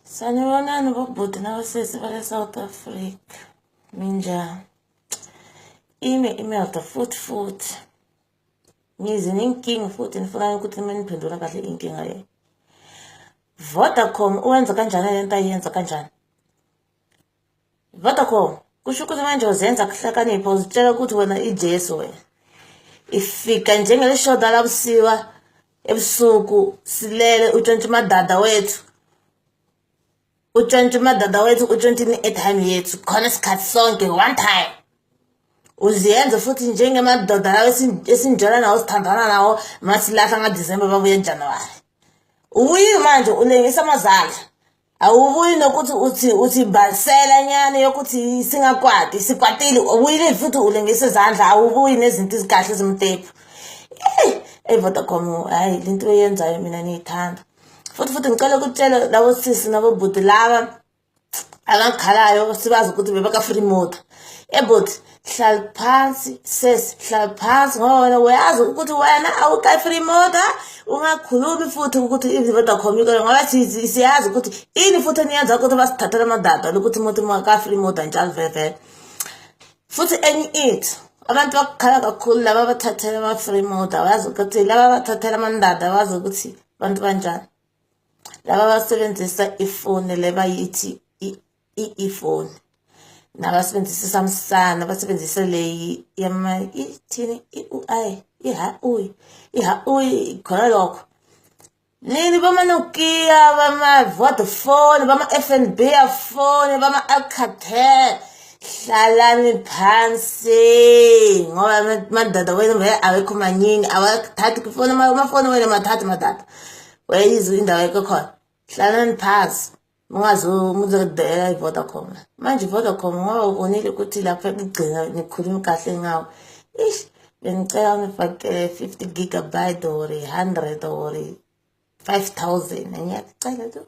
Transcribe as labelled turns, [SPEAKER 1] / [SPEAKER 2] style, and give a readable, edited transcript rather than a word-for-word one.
[SPEAKER 1] Sanibonani bobhuti nabosesi bale South Africa. Minjani? Ime imelda futhi futhi. Ngize nenkinga futhi nifuna ukuthi niphendula kahle inkinga le. Vodacom uwenza kanjani lento ayenza kanjani? Vodacom kusho ukuthi manje uzenza kuhlakanipha uzitshela ukuthi wena iJesu wena. Ifika njengelishoda labusiwa ebusuku silele utshontshe umadada wethu. Utshontshe umadada wethu utshontshe i-airtime yethu khona isikhathi sonke one time. Uziyenza futhi njengemadoda lawo esinjola nawo sithandana nawo masilahla ngaDisemba babuye eJanuwari. Ubuye manje ulengisa amazala. Awubuyi nokuthi uthi uthi basela nyane yokuthi singakwati sikwatile ubuyile futhi ulengisa izandla awubuyi nezinto ezikahle ezimtephu. Eh Vodacom hayi lento oyenzayo mina ngiyithanda. Futhi futhi ngicela ukutshela labo sisi nabo bhuti laba abakhalayo sibazi ukuthi bebeka free mode. Ebhuti hlala phansi sesi hlala phansi ngoba wena uyazi ukuthi wena awuka free mode ungakhulumi futhi ukuthi i-Vodacom ngoba siyazi ukuthi ini futhi eniyenza ukuthi basithathele amadata lokuthi umuntu ka free mode njalo vele vele. Futhi enye into abantu bakukhala kakhulu laba abathathela ama-free mode abazi ukuthi laba abathathela amandada abazi ukuthi abantu banjani. Laba abasebenzisa ifoni le bayithi i-ephone nabasebenzisa iSamsung abasebenzisa le yama ithini i-UI i-Huawei i-Huawei khona lokho nini bama-Nokia bama-Vodafone bama-FNB phone bama-Alcatel hlalani phansi ngoba madada wenu vele awekho maningi awathathi kufoni amafoni wenu mathathu madada wayizwa indawo ekho khona hlalani phansi mungazokudela i-Vodacom manje i-Vodacom ngoba ubonile ukuthi lapha ekugcina nikhuluma kahle ngawo ish bengicela unifakele 50 gigabyte or 100 or 5000 ngiyacela tu.